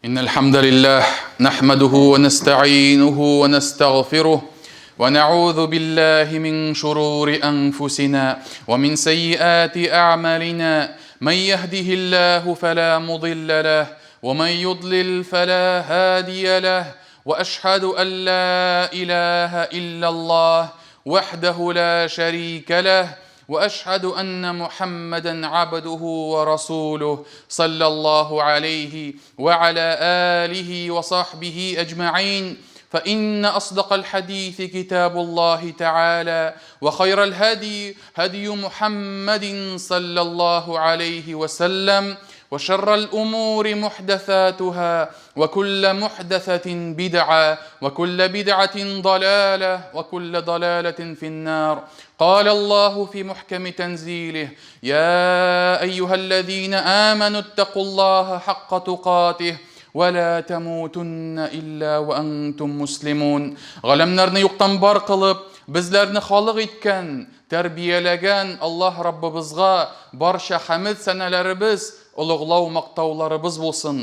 إن الحمد لله نحمده ونستعينه ونستغفره ونعوذ بالله من شرور أنفسنا ومن سيئات أعمالنا من يهده الله فلا مضل له ومن يضلل فلا هادي له وأشهد أن لا إله إلا الله وحده لا شريك له واشهد ان محمدا عبده ورسوله صلى الله عليه وعلى اله وصحبه اجمعين فان اصدق الحديث كتاب الله تعالى وخير الهدي هدي محمد صلى الله عليه وسلم وشر الامور محدثاتها وكل محدثة بدعة وكل بدعة ضلالة وكل ضلالة في النار قال الله في محكم تنزيله يا أيها الذين آمنوا اتقوا الله حق تقاته ولا تموتن إلا وأنتم مسلمون Галәмнәрне юктан бар кылып, безләрне халык иткән, тәрбияләгән Аллаһ Раббыбызга барча хәмед сәнәләребез, олуглау мактауларыбыз булсын.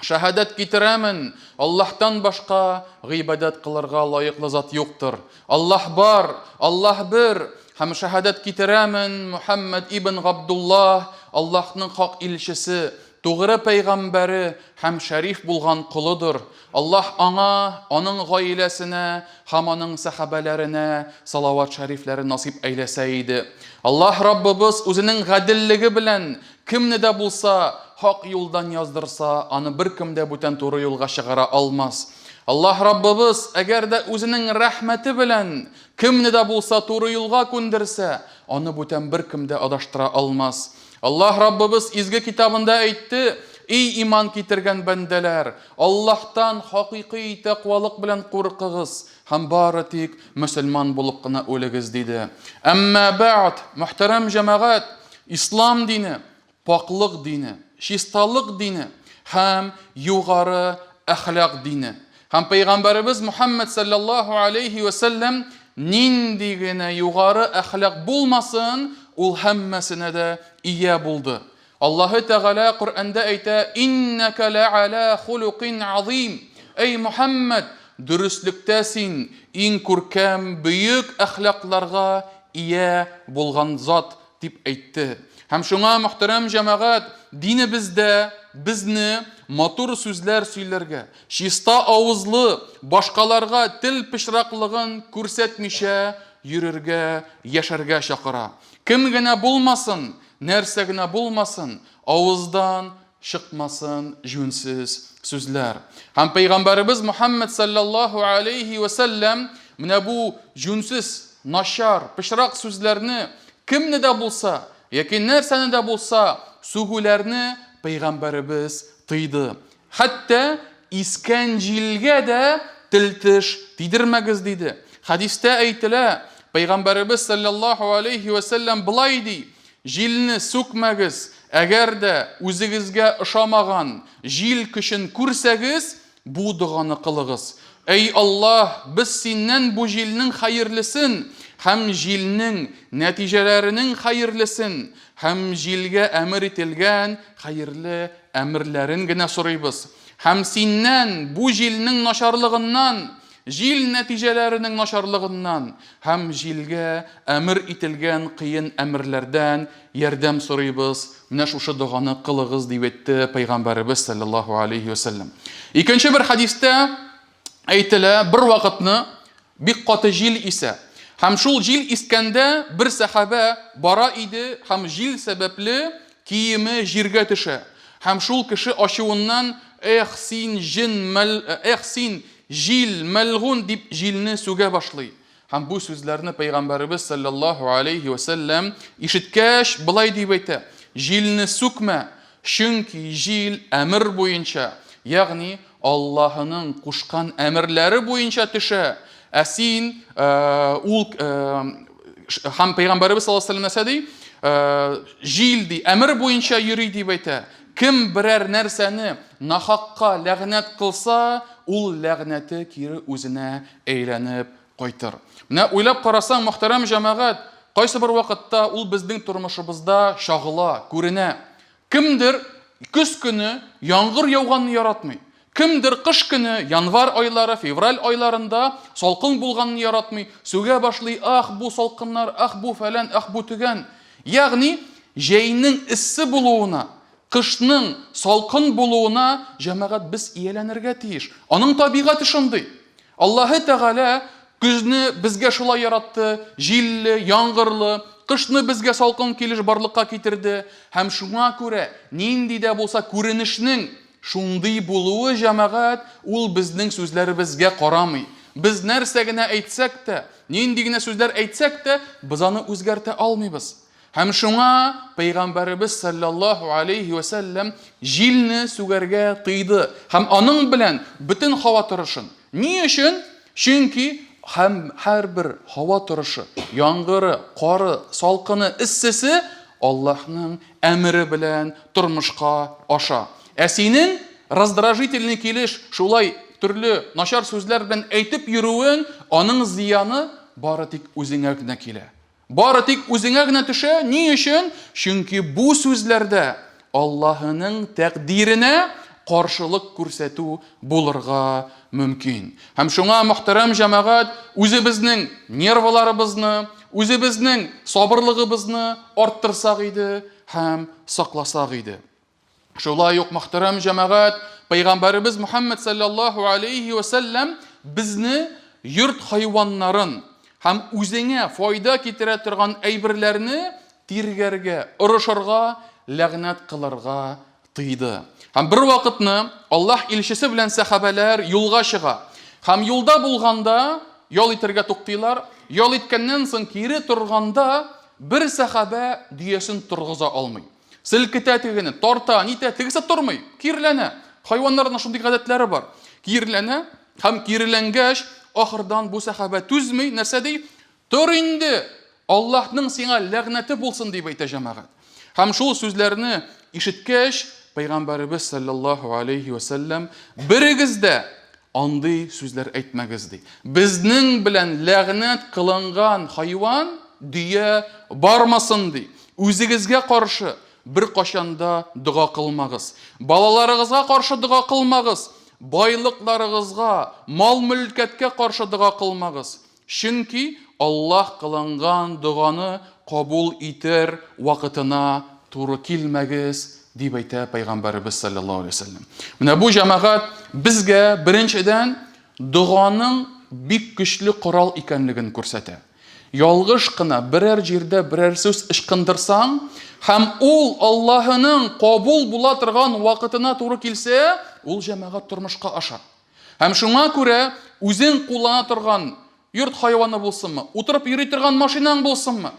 Шәһадәт китерәмен, Аллаһтан башка гыйбадәт кылырга лаеклы зат юктыр. Аллаһ бар, Аллаһ бер, һәм шәһадәт китерәмен, Мухәммәд ибн Габдуллаһ, Аллаһның хак илчесе, тугры пәйгамбәре һәм шәриф булган колыдыр. Аллаһ аңа, аның гаиләсенә һәм аның сәхабәләренә салават шәрифләре насыйп әйләсә иде. Аллаһ Раббыбыз үзенең гаделлеге белән Кемне дә булса хак юлдан яздырса, аны беркем дә бүтән туры юлга чыгара алмас. Аллаһ Раббыбыз, әгәр дә үзенең рәхмәте белән кемне дә булса туры юлга күндерсә, аны бүтән беркем дә адаштыра алмас. Аллаһ Раббыбыз изге китабында әйтте, Ий иман китергән бәндәләр, Аллаһтан хакыйкый тәкъвалык белән куркыгыз һәм бары тик мөселман булып кына үлегез, диде. Әмма бәгъд, мөхтәрәм җәмәгать, Ислам дине, пакълык дине, чисталык дине һәм югары әхлак дине. Һәм пәйгамбәребез Мухаммад саллаллаһу алейхи ва сәлләм нинди генә югары әхлак булмасын, ул һәммәсенә дә ия булды. Аллаһы Тәгалә Коръәндә әйтә, Иннәкә лә'аля хулукин азим. Әй Мухаммад, дөреслектә син иң күркәм, бөек әхлакларга ия булган зат, дип әйтте. Һәм шуңа, мөхтәрәм җәмәгать, динебездә безне матур сүзләр сөйләргә, чиста авызлы, башкаларга тел пычраклыгын күрсәтмичә йөрергә, яшәргә чакыра. Кем генә булмасын, нәрсә генә булмасын, авыздан чыкмасын җүнсез сүзләр. Һәм пәйгамбәребез Мухаммад саллаллаһу алейхи ва сәлләм менә бу җүнсез, начар, пычрак сүзләрне кемне дә булса яки нәрсәне дә булса сүгүләрне пәйгамбәребез тыйды. Хәтта искән җилгә дә тел-теш тидермәгез диде. Хәдистә әйтелә, пәйгамбәребез саллаллаһу алейхи ва сәлләм болай ди: Җилне сүкмәгез, әгәр дә үзегезгә ошамаган җил көчен күрсәгез, бу доганы кылыгыз, Әй Аллаһ, без синнән бу җилнең хәерлесен һәм җилнең нәтиҗәләренең хәерлесен һәм җилгә әмер ителгән хәерле әмерләрен генә сорыйбыз. Һәм синнән бу җилнең начарлыгыннан Җил нәтиҗәләренең начарлыгыннан һәм җилгә әмер ителгән кыен әмерләрдән ярдәм сорыйбыз, менә шушы доганы кылыгыз, дип әйтте Пәйгамбәребез салләллаһу алейһи вә сәлләм. Икенче бер хәдистә әйтелә, бер вакытны бик каты җил исә. Һәм шул җил искәндә бер сәхабә бара иде һәм җил сәбәпле киеме җиргә төшә. Һәм шул кеше ачуыннан, Эх, син җен, мәл, эх, син, Җил, мәлгун, дип җилне сүгә башлый. Һәм бу сүзләрне Пәйгамбәребез салләллаһу алейһи вә сәлләм ишеткәч, болай дип әйтә, Җилне сүкмә, чөнки җил әмер буенча, ягъни Аллаһының кушкан әмерләре буенча төшә, ә син ул һәм Пәйгамбәребез саллаллаһу алейһи вә сәлләм нәрсә ди? Җил ди, әмер буенча йөри дип әйтә. Кем берәр нәрсәне нахакка ләгънәт кылса, ул ләгънәте кире үзенә әйләнеп кайтыр. Менә уйлап карасаң, мөхтәрәм җәмәгать, кайсы бер вакытта ул безнең тормышыбызда чагыла, күренә. Кемдер көз көне яңгыр яуганны яратмый. Кемдер кыш көне, январь айлары, февраль айларында салкын булганны яратмый, сүгә башлый, ах, бу салкыннар, ах, бу фәлән, ах, бу төгән. Ягъни, җәйнең эссе булуына, кышның салкын булуына, җәмәгать, без ияләнергә тиеш. Аның табигате шундый. Аллаһы Тәгалә көзне безгә шулай яратты, җилле, яңгырлы, кышны безгә салкын килеш барлыкка китерде һәм шуңа күрә нинди дә булса күренешнең шундый булуы, җәмәгать, ул безнең сүзләребезгә карамый. Без нәрсә генә әйтсәк тә, нинди генә сүзләр әйтсәк тә, без аны үзгәртә алмыйбыз. Һәм шуңа Пәйгамбәребез салләллаһу алейһи вә сәлләм җилне сүгәргә тыйды һәм аның белән бөтен һава торышын. Ни өчен? Чөнки һәм һәрбер һава торышы, яңгыры, кары, салкыны, эссесе Аллаһның әмере белән тормышка аша. Ә синең раздражительный килеш шулай төрле начар сүзләр белән әйтеп йөрүең, аның зыяны бары тик үзеңә генә килә. Бары тик үзеңә генә төшә. Ни өчен? Чөнки бу сүзләрдә Аллаһының тәкъдиренә каршылык күрсәтү булырга мөмкин. Һәм шуңа, мөхтәрәм җәмәгать, үзебезнең нервыларыбызны, үзебезнең сабырлыгыбызны арттырсак иде һәм сакласак иде. Шулай ук, мөхтәрәм җәмәгать, Пәйгамбәребез Мөхәммәд саллаллаһу алейһи вә сәлләм безне йорт хайваннарын һәм үзеңә файда китерә торган әйберләрне тиргәргә, орышырга, ләгънәт кылырга тыйды. Һәм бер вакытны Аллаһ илчесе белән сәхабәләр юлга чыга. Һәм юлда булганда ял итәргә туктыйлар. Ял иткәннән соң кире торганда бер сәхабә дөясен торгыза алмый. Селкетә тегене, тарта, нитә, тегесе тормый, киреләнә. Хайваннарның шундый гадәтләре бар. Киреләнә һәм киреләнгәч, ахырдан бу сәхабә түзми, нәрсә ди? Тор инде, Аллаһның сиңа ләгънәте булсын, дип әйтә җәмәгать. Һәм шул сүзләрне ишеткәч, Пәйгамбәребез саллаллаһу алейхи ва сәлләм, берегез дә андый сүзләр әйтмәгез, ди. Безнең белән ләгънәт кылынган хайван, дөя бармасын, ди. Үзегезгә каршы беркайчан да дога кылмагыз. Балаларыгызга каршы дога кылмагыз. Байлыкларыгызга, мал-мөлкәткә каршы дога кылмагыз. Чөнки Аллаһ кылынган доганы кабул итер вакытына туры килмәгез, дип әйтә Пәйгамбәребез салләллаһу алейһи ва сәлләм. Менә бу, җәмәгать, безгә, беренчедән, доганың бик көчле корал икәнлеген күрсәтә. Ялгыш кына берәр җирдә берәр сүз ычкындырсаң, һәм ул Аллаһының кабул була торган вакытына туры килсә, ул, җәмәгать, тормышка аша. Һәм шуңа күрә үзең куллана торган йорт хайваны булсынмы, утырып йөри торган машинаң булсынмы,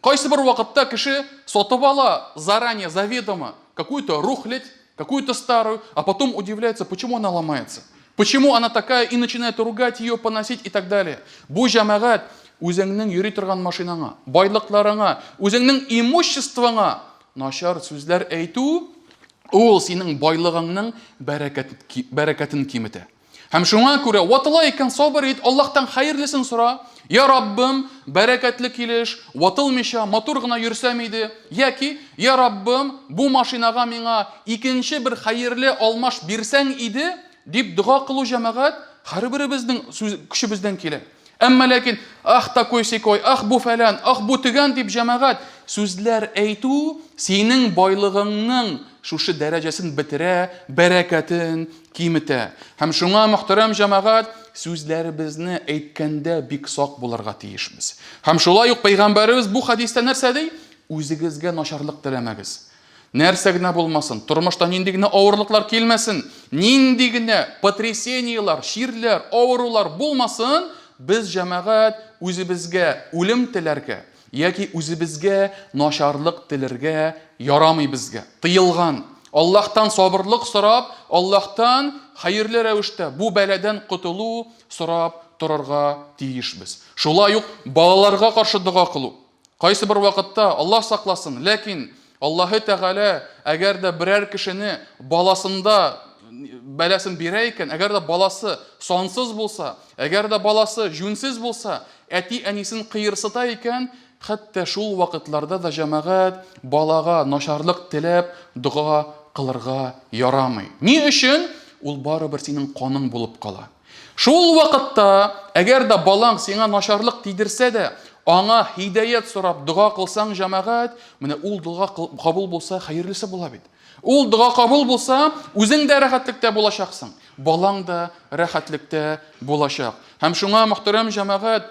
кайсы бер вакытта кеше сатып ала заранее, заведомо какую-то рухлядь, какую-то старую, а потом удивляется, почему она ломается, почему она такая, и начинает ругать ее, поносить и так далее. Бу, җәмәгать, үзеңнең йөри торган машинаңа, байлыкларыңа, үзеңнең имуществоңа начар сүзләр әйтү, ул синең байлыгыңның бәрәкәтен киметә. Һәм шуңа күрә ватыла икән, сабыр ит, Аллаһтан хәерлесен сора. Я Раббым, бәрәкәтле килеш, ватылмыйча, матур гына йөрсәм иде. Яки, Я Раббым, бу машинага миңа икенче бер хәерле алмаш бирсәң иде, дип дога кылу, җәмәгать, һәрберебезнең сүз көчебездән килә. Әмма ләкин, ах, такой-сякой, ах, бу фәлән, ах, бу төгән дип, җәмәгать, сүзләр әйтү синең байлыгыңның шушы дәрәҗәсен бетерә, бәрәкәтен киметә. Һәм шуңа, мөхтәрәм җәмәгать, сүзләребезне әйткәндә бик сак булырга тиешбез. Һәм шулай ук Пәйгамбәребез бу хәдистә нәрсә ди? Үзегезгә начарлык теләмәгез. Нәрсә генә булмасын, тормышта нинди генә авырлыклар килмәсен, нинди генә потрясениеләр, чирләр, авырулар булмасын, без, җәмәгать, үзебезгә үлем теләргә яки үзебезгә начарлык теләргә ярамый безгә. Тыелган. Аллаһтан сабырлык сорап, Аллаһтан хәерле рәвештә бу бәладән котылу сорап торырга тиешбез. Шулай ук балаларга каршы дога кылу. Кайсы бер вакытта, Аллаһ сакласын, ләкин Аллаһы Тәгалә әгәр дә берәр кешене баласында бәласен бирә икән, әгәр дә баласы сансыз булса, әгәр дә баласы җүнсез булса, әти-әнисен кыерсыта икән, хәтта шул вакытларда да, җәмәгать, балага начарлык теләп дога кылырга ярамый. Ни өчен? Ул барыбер синең каның булып кала. Шул вакытта, әгәр дә балаң сиңа начарлык тидерсә дә, аңа һидаят сорап дога кылсаң, җәмәгать, менә ул дога кабул булса, хәерлесе була бит. Ул дога кабул булса, үзең дә рәхәтлектә булачаксың, балаң да рәхәтлектә булачак. Һәм шуңа, мөхтәрәм җәмәгать,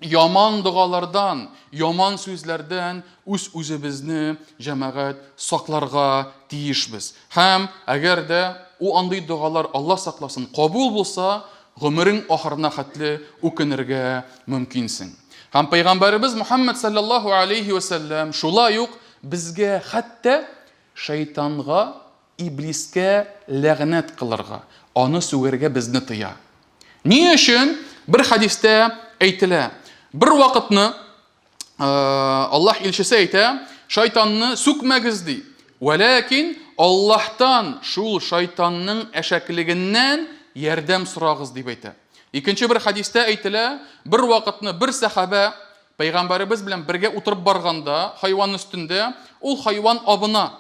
яман догалардан, яман сүзләрдән үз-үзебезне, җәмәгать, сакларга тиешбез. Һәм әгәр дә ул андый догалар, Алла сакласын, кабул булса, гомерең ахырына хәтле үкенергә мөмкинсең. Һәм пәйгамбәребез Мухәммәд салләллаһу алейһи вә сәлләм шулай ук безгә хәтта шәйтанга, иблискә ләгънәт кылырга, аны сүгәргә безне тыя. Ни өчен? Бер хәдистә әйтелә. Бер вакытны Аллаһ илчесе әйтә, шайтанны сүкмәгез ди. Вәләкин Аллаһтан шул шайтанның әшәклегеннән ярдәм сорагыз дип әйтә. Икенче бер хәдистә әйтелә, бер вакытны бер сәхабә пәйгамбәребез белән бергә утырып барганда, хайван өстендә, ул хайван абына.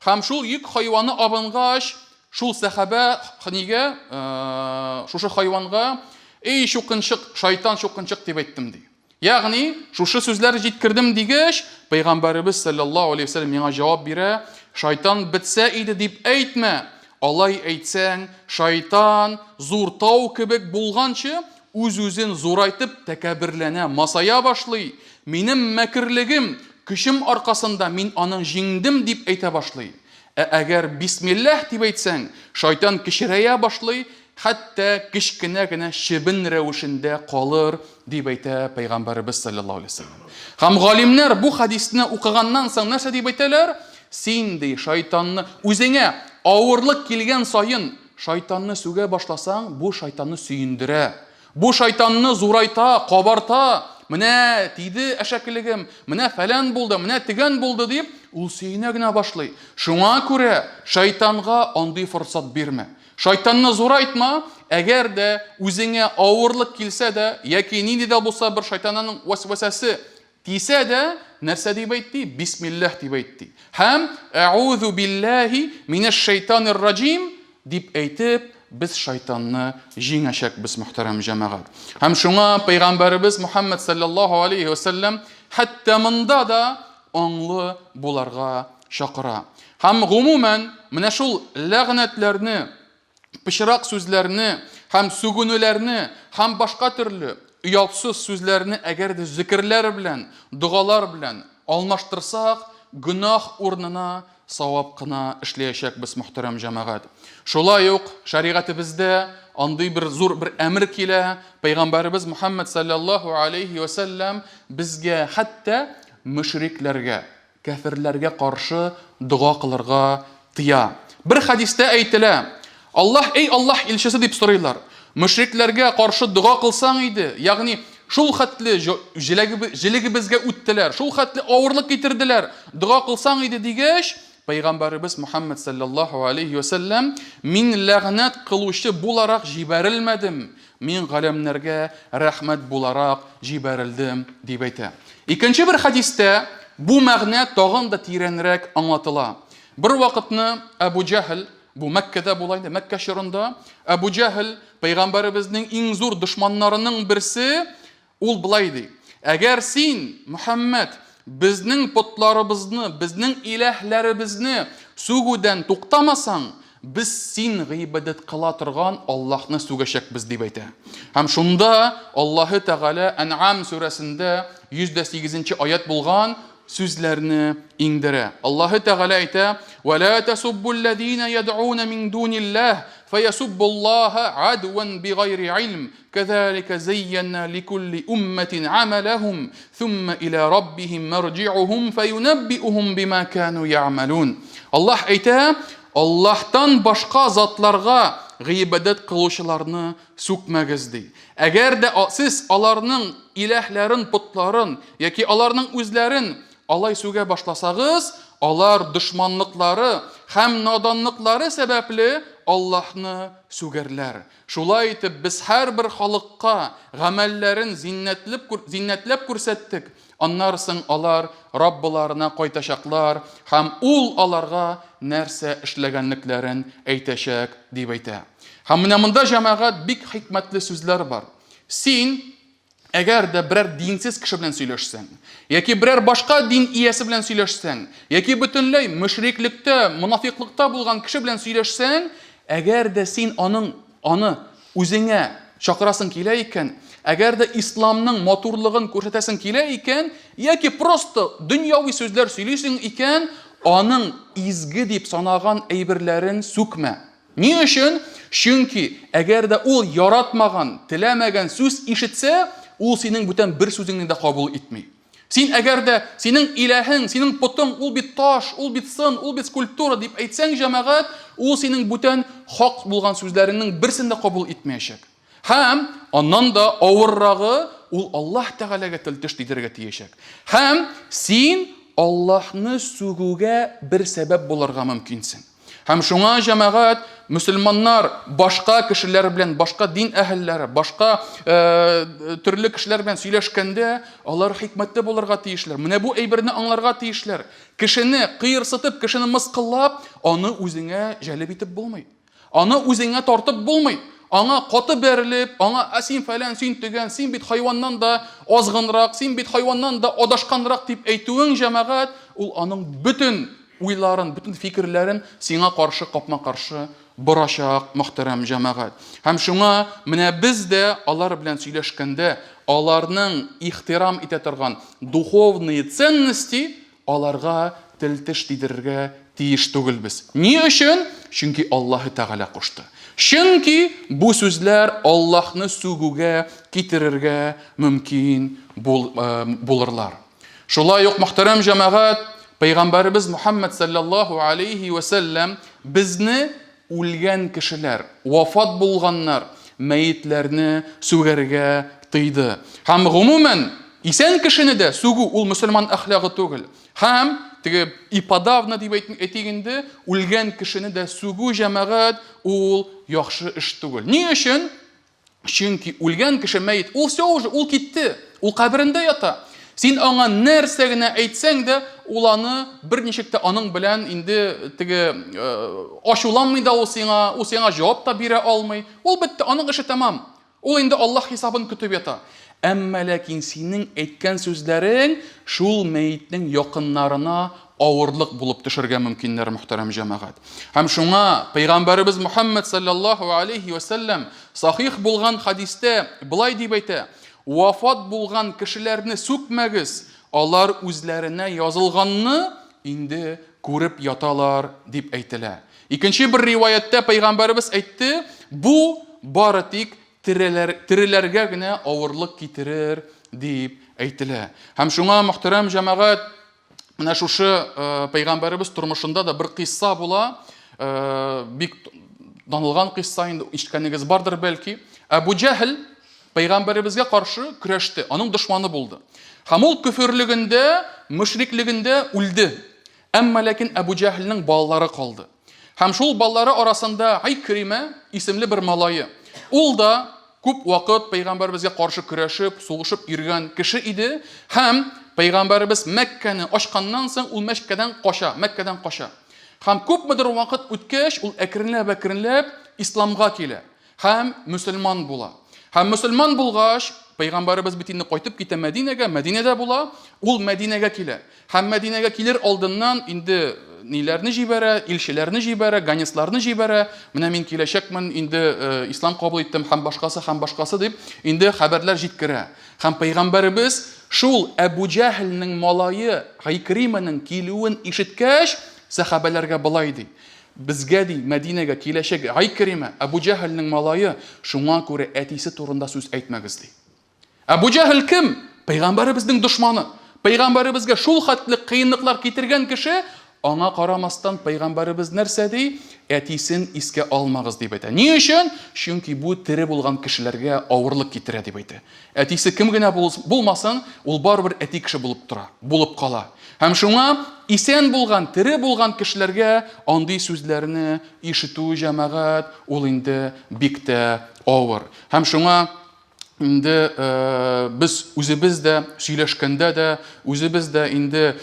Һәм шул йөк хайваны абынгач, шул сәхабә нигә шушы хайванга, "Эй, чукынчык, шайтан чукынчык" дип әйттем ди. Ягъни, шушы сүзләр җиткердем дигәч, пәйгамбәребез саллаллаһу алейһи вәсәлләм миңа җавап бирә, шайтан бетсә иде дип әйтмә. Алай әйтсәң, шайтан зур тау кебек булганчы, үз-үзен зурайтып тәкәбберләнә, масая башлый. Минем мәкерлегем, көчем аркасында мин аны җиңдем дип әйтә башлый. Ә әгәр бисмилләһ дип әйтсәң, шайтан кечерәя башлый, хәтта кечкенә генә чебен рәвешендә калыр, дип әйтә пәйгамбәребез саллаллаһу алейһи вәсәлләм. Һәм галимнәр бу хәдисне укыганнан соң нәрсә дип әйтәләр? Син ди шайтанны үзеңә авырлык килгән саен шайтанны сүгә башласаң, бу шайтанны сөендерә. Бу шайтанны зурайта, кабарта. Менә тиде әшәкелегем, менә фәлән булды, менә тегән булды дип, ул сөенә генә башлый. Шуңа күрә шайтанга андый форсат бирмә. Шайтанны зурайтма, әгәр дә үзеңә авырлык килсә дә, яки нинди дә булса бер шайтанның вәсвәсәсе тисә дә, нәрсә дип әйт ди? Бисмилләһ дип әйт ди. Һәм әгъузу биллаһи минәш шайтанир раҗим дип әйтеп, без шайтанны җиңәчәкбез, мөхтәрәм җәмәгать. Һәм шуңа пәйгамбәребез Мухаммад саллаллаһу алейхи вәсәлләм хәтта монда да аңлы буларга чакыра. Һәм гомумән, менә шул ләгънәтләрне, пычрак сүзләрне һәм сүгенүләрне һәм башка төрле оятсыз сүзләрне әгәр дә зикерләр белән, догалар белән алмаштырсак, гөнаһ урынына савап кына эшләячәкбез, мөхтәрәм җәмәгать. Шулай ук шәригатебездә андый бер зур бер әмер килә, пәйгамбәребез Мухаммад саллаллаһу алейхи ва сәлләм безгә хәтта мөшрикләргә, кәферләргә каршы дога кылырга тыя. Бер хәдистә әйтелә, Аллаһ, эй Аллаһ илчесе дип сорыйлар. Мөшрикләргә каршы дога кылсаң иде, ягъни шул хәтле җелегебезгә үттеләр, шул хәтле авырлык китерделәр, дога кылсаң иде дигәч, Пәйгамбәребез Мухаммад саллаллаһу алейхи ва сәлләм, мин ләгънәт кылучы буларак җибәрелмәдем, Мин галәмнәргә рәхмәт буларак җибәрелдем, дип әйтә. Икенче бер хәдистә бу мәгънә тагын да тирәнрәк аңлатыла. Бер вакытны Әбу Җәһел, бу Мәккәдә була инде, Мәккә чорында, Әбу Җәһел, пәйгамбәребезнең иң зур дошманнарының берсе, Ул болай ди, Әгәр син, Мөхәммәд, безнең потларыбызны, безнең иләһләребезне сүгүдән туктамасаң, без син гыйбадәт кыла торган Аллаһны сүгәчәкбез, дип әйтә. Һәм шунда Аллаһы Тәгалә Ән'ам сүрәсендә 108 нче аять булган сүзләрне иңдерә. Аллаһы Тәгалә әйтә: "Ва ла тасуббуллазина яд'уна мин дуниллаһ фаясуббуллаһа адван бигайри илм Кәзалика зәййәнна ликулли уммәтин амәләһум, сумма иля раббихим мәрҗи'ухум фәюнәббиухум бима кану я'мәлун. Аллаһ әйтә, Аллаһтан башка затларга гыйбадәт кылучыларны сүкмәгез, ди. Әгәр дә сез аларның иләһләрен, потларын яки аларның үзләрен алай сүгә башласагыз, алар дошманлыклары һәм наданлыклары сәбәпле Аллаһны сүгәрләр. Шулай итеп, без һәрбер халыкка гамәлләрен зиннәтлеп, зиннәтләп күрсәттек. Аннары соң алар Раббыларына кайтачаклар һәм Ул аларга нәрсә эшләгәнлекләрен әйтәчәк, дип әйтә. Һәм менә монда, җәмәгать, бик хикмәтле сүзләр бар. Син, әгәр дә берәр динсез кеше белән сөйләшсәң, яки берәр башка дин иясе белән сөйләшсәң, яки бөтенләй мөшриклектә, монафиклыкта булган кеше белән сөйләшсәң, әгәр дә син аның аны үзеңә чакырасың килә икән, әгәр дә исламның матурлыгын күрсәтәсең килә икән, яки просто дөньяви сүзләр сөйлисең икән, аның изге дип санаган әйберләрен сүкмә. Ни өчен? Чөнки әгәр дә ул яратмаган, теләмәгән сүз ишетсә, ул синең бүтән бер сүзеңне дә кабул итми. Син әгәр дә синең иләһең, синең потың, ул бит таш, ул бит сын, ул бит скульптура дип әйтсәң, җәмәгать, ул синең бүтән хак булган сүзләреңнең берсен дә кабул итмәячәк. Һәм аннан да авыррагы, ул Аллаһ Тәгаләгә тел-теш тидерергә тиячәк. Һәм син Аллаһны сүгүгә бер сәбәп булырга мөмкинсең. Һәм шуңа җәмәгать, мөселманнар башка кешеләр белән, башка дин әһелләре, башка э, төрле кешеләр белән сөйләшкәндә, алар хикмәтле булырга тиешләр. Менә бу әйберне аңларга тиешләр. Кешене кыерсытып, кешене мыскыллап, аны үзеңә җәлеп итеп булмый. Аны үзеңә тартып булмый. Аңа каты бәрелеп, аңа, ә син фәлән, син төгән, син бит хайваннан да азгынрак, син бит хайваннан да адашканрак дип әйтүең, җәмәгать, ул аның бөтен уйларын, бөтен фикерләрен сиңа каршы капма-каршы борачак, мөхтәрәм җәмәгать. Һәм шуңа менә без дә алар белән сөйләшкәндә, аларның ихтирам итә торган духовные ценности аларга тел-теш тидерергә тиеш түгелбез. Ни өчен? Чөнки Аллаһы Тәгалә кушты. Чөнки бу сүзләр Аллаһны сүгүгә китерергә мөмкин бул, э, булырлар. Шулай ук, мөхтәрәм җәмәгать, Пәйгамбәребез Мухаммад саллаллаһу алейхи вә сәлләм безне үлгән кешеләр, вафат булганнар, мәетләрне сүгәргә тыйды. Һәм гомумән, исән кешене дә сүгү ул мөселман әхлагы түгел. Һәм теге и подавно дип әйтик инде, үлгән кешене дә сүгү җәмәгать ул яхшы эш түгел. Ни өчен? Чөнки үлгән кеше мәет, ул все уже, ул китте, ул каберендә ята. Син аңа нәрсә генә әйтсәң дә, ул аны берничек тә аның белән инде теге э, ачуланмый да ул сиңа, ул сиңа җавап та бирә алмый. Ул бетте, аның эше тәмам. Ул инде Аллаһ хисабын көтеп ята. Әмма ләкин синең әйткән сүзләрең шул мәетнең якыннарына авырлык булып төшергә мөмкиннәр, мөхтәрәм җәмәгать. Һәм шуңа пәйгамбәребез Мухаммад саллаллаһу алейхи ва сәлләм сахих булган хадистә болай дип әйтә: "Вафат булган кешеләрне сүкмәгез, алар үзләренә язылганны инде күреп яталар", дип әйтелә. Икенче бер риваятьтә пәйгамбәребез әйтте: "Бу бары тик тереләр, тереләргә генә авырлык китерер", дип әйтелә. Һәм шуңа, мөхтәрәм җәмәгать, менә шушы э, пәйгамбәребез тормышында да бер кыйсса була, э, бик танылган кыйсса инде ишеткәнегез бардыр бәлки. Әбу Җәһел пәйгамбәребезгә каршы көрәште, аның дошманы булды. Һәм ул көферлегендә, мөшриклегендә үлде. Әмма ләкин Әбу Җәһелнең балалары калды. Һәм шул балалары арасында Икрима исемле бер малае. Ул да күп вакыт пәйгамбәребезгә каршы көрәшеп, сугышып йөргән кеше иде. Һәм пәйгамбәребез Мәккәне ачканнан соң ул Мәккәдән кача, Мәккәдән кача. Һәм күпмедер вакыт үткәч, ул әкренләп-әкренләп исламга килә. Һәм мөселман була. Һәм мөселман булгач, пәйгамбәребез бит инде кайтып китә Мәдинәгә, Мәдинәдә була, ул Мәдинәгә килә. Һәм Мәдинәгә килер алдыннан инде ниләрне җибәрә, илчеләрне җибәрә, ганецларны җибәрә, менә мин киләчәкмен, инде э, ислам кабул иттем һәм башкасы, һәм башкасы дип, инде хәбәрләр җиткерә. Һәм пәйгамбәребез шул Әбу Җәһелнең малае Гайкримәнең килүен ишеткәч, сәхабәләргә болай ди: Безгә, ди, Мәдинәгә киләчәк Гайкримә, Әбу Җәһелнең малае, шуңа күрә әтисе турында сүз әйтмәгез, ди. Әбу Җәһел кем? Пәйгамбәребезнең дошманы. Пәйгамбәребезгә шул хәтле кыенлыклар китергән кеше, Аңа карамастан пәйгамбәребез нәрсә ди? Әтисен искә алмагыз дип әйтә. Ни өчен? Чөнки бу тере булган кешеләргә авырлык китерә дип әйтә. Әтисе кем генә булмасын, ул барыбер әти кеше булып тора, булып кала. Һәм шуңа исән булган, тере булган кешеләргә андый сүзләрне ишетү, җәмәгать, ул инде бик тә авыр. Һәм шуңа инде без үзебез дә сөйләшкәндә дә, үзебез дә инде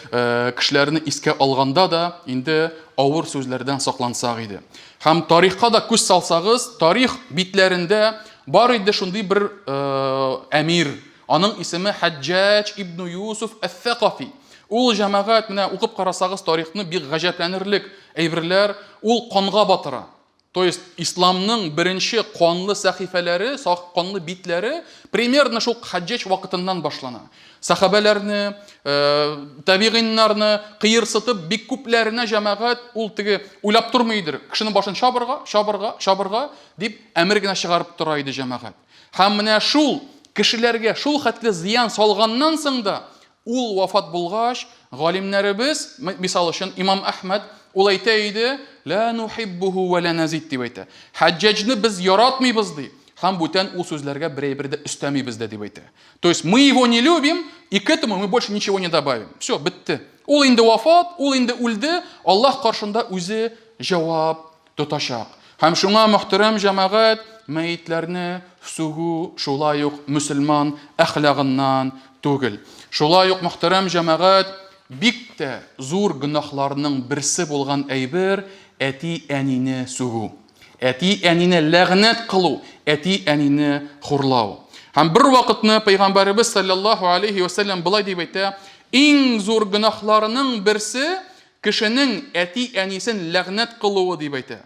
кешеләрне искә алганда да инде авыр сүзләрдән саклансак иде. Һәм тарихка да күз салсагыз, тарих битләрендә бар иде шундый бер әмир. Аның исеме Хаҗҗаҗ ибн Юсуф әс-Сакафи. Ул җәмәгать, менә укып карасагыз тарихны бик гаҗәпләнерлек әйберләр, ул канга батыра. То есть исламның беренче канлы сәхифәләре, канлы битләре примерно шул Хаҗҗаҗ вакытыннан башлана. Сахабәләрне, э, табигыйннарны кыерсытып, бик күпләренә җәмәгать ул теге уйлап тормыйдыр. Кешенең башын чабырга, чабырга, чабырга дип әмер генә чыгарып тора иде җәмәгать. Һәм менә шул кешеләргә шул хәтле зыян салганнан соң да Ул вафат булгач, галимнәребез, мисал өчен, имам Әхмәд, ул әйтә иде, Лә нухиббуху вә лә нәзид дип әйтә. Хәҗҗаҗны без яратмыйбыз ди, һәм бүтән ул сүзләргә бер әйбер дә өстәмибез дә дип әйтә. То есть мы его не любим, и к этому мы больше ничего не добавим. Все, бетте. Ул инде вафат, ул инде үлде, Аллаһ каршында үзе җавап тотачак. Һәм шуңа, мөхтәрәм җәмәгать, мәетләрне сүгү шулай ук мөселман әхлагыннан түгел. Шулай ук, мөхтәрәм җәмәгать, бик тә зур гөнаһларның берсе булган әйбер, әти-әнине сүгү. Әти-әнине ләгънәт кылу, әти-әнине хурлау. Һәм бер вакытны Пәйгамбәребез саллаллаһу алейһи ва сәлләм болай дип әйтә, иң зур гөнаһларының берсе Кешенең әти-әнисен ләгънәт кылуы дип әйтә.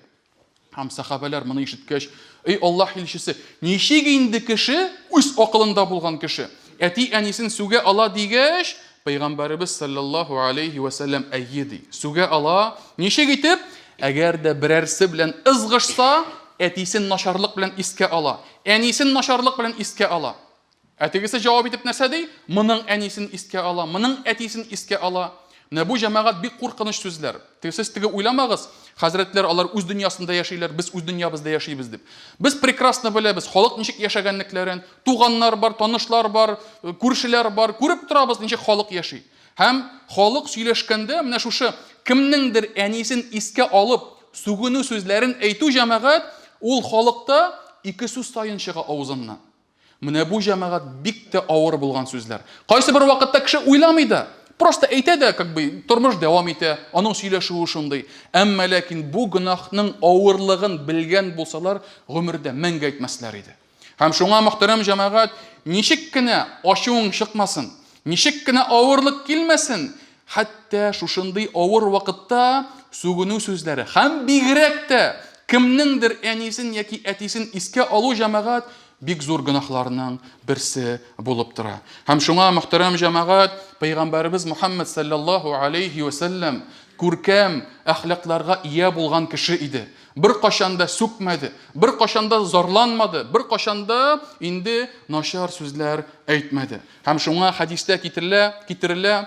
Һәм сәхабәләр моны ишеткәч, Эй Аллаһ илчесе, ничек инде кеше, үз акылында булган кеше, әти-әнисен сүгә ала дигәч, Пәйгамбәребез саллаллаһу алейһи вә сәлләм әйе ди. Сүгә ала. Ничек итеп? Әгәр дә берәрсе белән ызгышса, әтисен начарлык белән искә ала, әнисен начарлык белән искә ала. Ә тегесе җавап итеп нәрсә ди? Моның әнисен искә ала, моның әтисен искә ала. Менә бу җәмәгать бик куркыныч сүзләр. Теге сез теге уйламагыз, хәзрәтләр алар үз дөньясында яшиләр, без үз дөньябызда яшибез дип. Без прекрасно беләбез, халык ничек яшәгәнлекләрен, туганнар бар, танышлар бар, күршеләр бар, күреп торабыз ничек халык яши. Һәм халык сөйләшкәндә менә шушы кемнеңдер әнисен искә алып, сүгенү сүзләрен әйтү җәмәгать, ул халыкта ике сүз саен чыга авызыннан. Менә бу җәмәгать бик тә авыр булган сүзләр. Кайсы бер вакытта кеше уйламый да, просто әйтә дә, как бы тормыш дәвам итә, аның сөйләшүе шундый. Әмма ләкин бу гөнаһның авырлыгын белгән булсалар, гомердә мәңге әйтмәсләр иде. Һәм шуңа, мөхтәрәм җәмәгать, ничек кенә ачуың чыкмасын, ничек кенә авырлык килмәсен, Хәтта шушындый авыр вакытта сүгенү сүзләре һәм бигрәк тә кемнеңдер әнисен яки әтисен искә алу җәмәгать бик зур гөнаһларның берсе булып тора. Һәм шуңа, мөхтәрәм җәмәгать, пәйгамбәребез Мухаммад саллаллаһу алейһи вә сәлләм күркәм әхлакларга ия булган кеше иде. Беркайчан да сүкмәде, беркайчан да зарланмады, беркайчан да инде начар сүзләр әйтмәде. Һәм шуңа хәдистә китерелә, китерелә,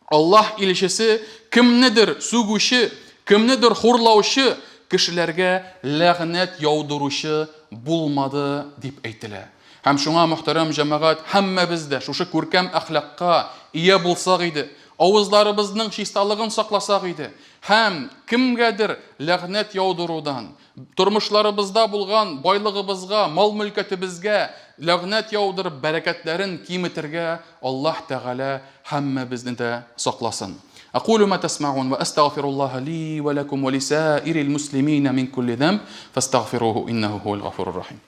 Аллаһ илчесе кемнедер сүгүче, кемнедер хурлаучы кешеләргә ләгънәт яудыручы булмады дип әйтелә. Һәм шуңа, мөхтәрәм җәмәгать, һәммәбез дә шушы күркәм әхлакка ия булсак иде, авызларыбызның чисталыгын сакласак иде һәм кемгәдер ләгънәт яудырудан, Тормышларыбызда булган байлыгыбызга, мал-мөлкәтебезгә ләгънәт яудырып, бәрәкәтләрен киметергә Аллаһ Тәгалә һәммәбезне дә сакласын. Әкулу ма тәсмәгун вә әстәгъфируллаһа ли вә ләкум вә лисаирил муслимина мин кулли зәмб фәстәгъфируху иннәһу һуәл гафурур рахим.